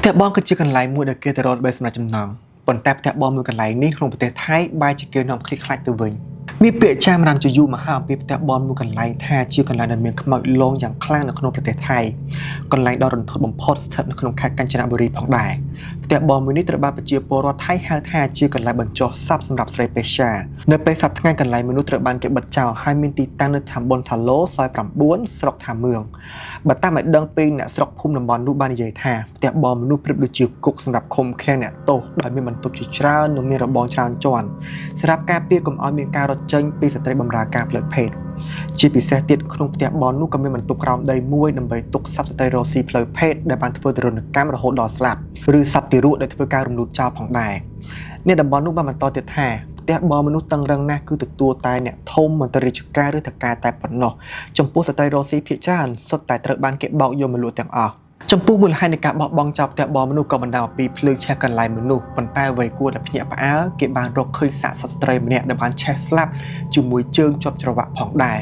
ផ្ទះបងគឺជាកន្លែងមួយដែលគេទៅរកដើម្បីសម្រាប់ចំណង់ប៉ុន្តែផ្ទះបងមួយកន្លែងនេះក្នុងប្រទេសថៃបែរជាគេនាំឃ្លីខ្លាចទៅវិញមានពាក្យចាមរាមជាយូរមកហើយអំពីផ្ទះបងមួយកន្លែងថាជាកន្លែងដែលមានខ្មោចលងយ៉ាងខ្លាំងនៅក្នុងប្រទេសថៃកន្លែងដ៏រន្ធត់បំផុតស្ថិតនៅក្នុងខេត្តកញ្ចនបុរីផងដែរផ្ទះបងមួយនេះត្រូវបានប្រជាពលរដ្ឋថៃហៅថាជាកន្លែងបញ្ចុះសពសម្រាប់ស្រីពេស្យានៅពេលសប្តាហ៍ថ្ងៃកន្លែងមនុស្សត្រូវបានគេបិទចោលហើយមានទីតាំងនៅតំបន់ថាឡូសយ9ស្រុកថាមឿង បើតាមឲ្យដឹងពីអ្នកស្រុកភូមិតំបន់នោះបាននិយាយថាផ្ទះបងមនុស្សប្រៀបដូចជាគុកសម្រាប់ឃុំឃាំងអ្នកទោសដោយមានបន្ទប់ជាច្រើននិងមានរបងច្រើនជាន់សម្រាប់ការពារកុំឲ្យមានការរត់ចេញពីស្ត្រីបម្រើការផ្លូវភេទជាពិសេសទៀតក្នុងផ្ទះបងនោះក៏មានបន្ទប់ក្រោមដីមួយដើម្បីទុកសត្វស្ត្រីរស់ស៊ីផ្លូវភេទដែលបានធ្វើទរណកម្មរហូតដល់ស្លាប់ឬសត្វទារកដែលធ្វើការរំលូតចោលផងដែរអ្នកតំបន់នោះបានបន្តទៀតថាផ្ទះបងមនុស្សតឹងរឹងណាស់គឺទទួលតែអ្នកធំមន្ត្រីរាជការឬថៅកែតែប៉ុណ្ណោះ ចំពោះស្ត្រីរស់ស៊ីភាគច្រើនសុទ្ធតែត្រូវបានគេបោកយកមកលក់ទាំងអស់ចំពោះមូលហេតុនៃការបោះបង់ចោលផ្ទះបងមនុស្សក៏បណ្ដាលមកពីភ្លើងឆេះកន្លែងមនុស្សប៉ុន្តែអ្វីគួរតែភ្ញាក់ផ្អើលគេបានរកឃើញសាកសពស្ត្រីម្នាក់ដែលបានឆេះស្លាប់ជាមួយជើងជាប់ច្រវាក់ផងដែរ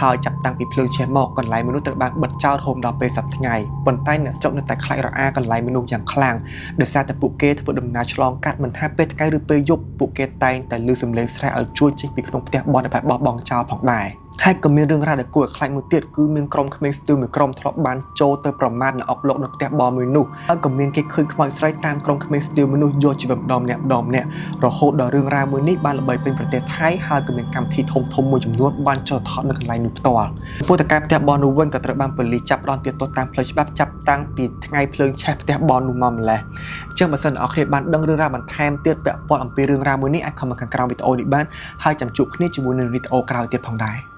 ហើយចាប់តាំងពីភ្លើងឆេះមកកន្លែងមនុស្សត្រូវបានបិទចោលរហូតដល់ពេលសប្តាហ៍ថ្ងៃប៉ុន្តែអ្នកស្រុកនៅតែខ្លាចរអាកន្លែងមនុស្សយ៉ាងខ្លាំងដោយសារតែពួកគេធ្វើដំណើរឆ្លងកាត់មិនថាពេលថ្ងៃឬពេលយប់ពួកគេតែងតែឮសំឡេងស្រែកឲ្យជួយចេញពីក្នុងផ្ទះបនដែលបានបោះបង់ចោលផងដែរ ហើយក៏មានរឿងរ៉ាវដែលគួរឲ្យខ្លាចមួយទៀតគឺមានក្រុមក្មេងស្ទើរមួយក្រុមធ្លាប់បានចូលទៅប្រមាថនិងអុកឡុកនៅផ្ទះបងមួយនោះហើយក៏មានគេឃើញខ្មោចស្រីតាមក្រុមក្មេងស្ទើរមួយនោះយកជីវិតម្ដងម្នាក់ម្ដងម្នាក់រហូតដល់រឿងរ៉ាវមួយនេះបានល្បីពេញប្រទេសថៃហើយក៏មានកម្មវិធីធំៗមួយចំនួនបានចុះថតនៅកន្លែងនោះផ្ទាល់ពលតកែផ្ទះបងនោះវិញក៏ត្រូវបានប៉ូលីសចាប់ផ្ដន្ទាទោសតាមផ្លូវច្បាប់ចាប់តាំងពីថ្ងៃភ្លើងឆេះផ្ទះបងនោះមកម្លេះអញ្ចឹងបើសិនអ្នកនរគ្នាបានដឹងរឿងរ៉ាវបន្ថែមទៀតពាក់ព័ន្ធអំពីរឿងរ៉ាវមួយនេះអាច comment ខាងក្រោមវីដេអូនេះបានហើយចាំជួបគ្នាជាមួយនឹងវីដេអូក្រោយទៀតផងដែរ។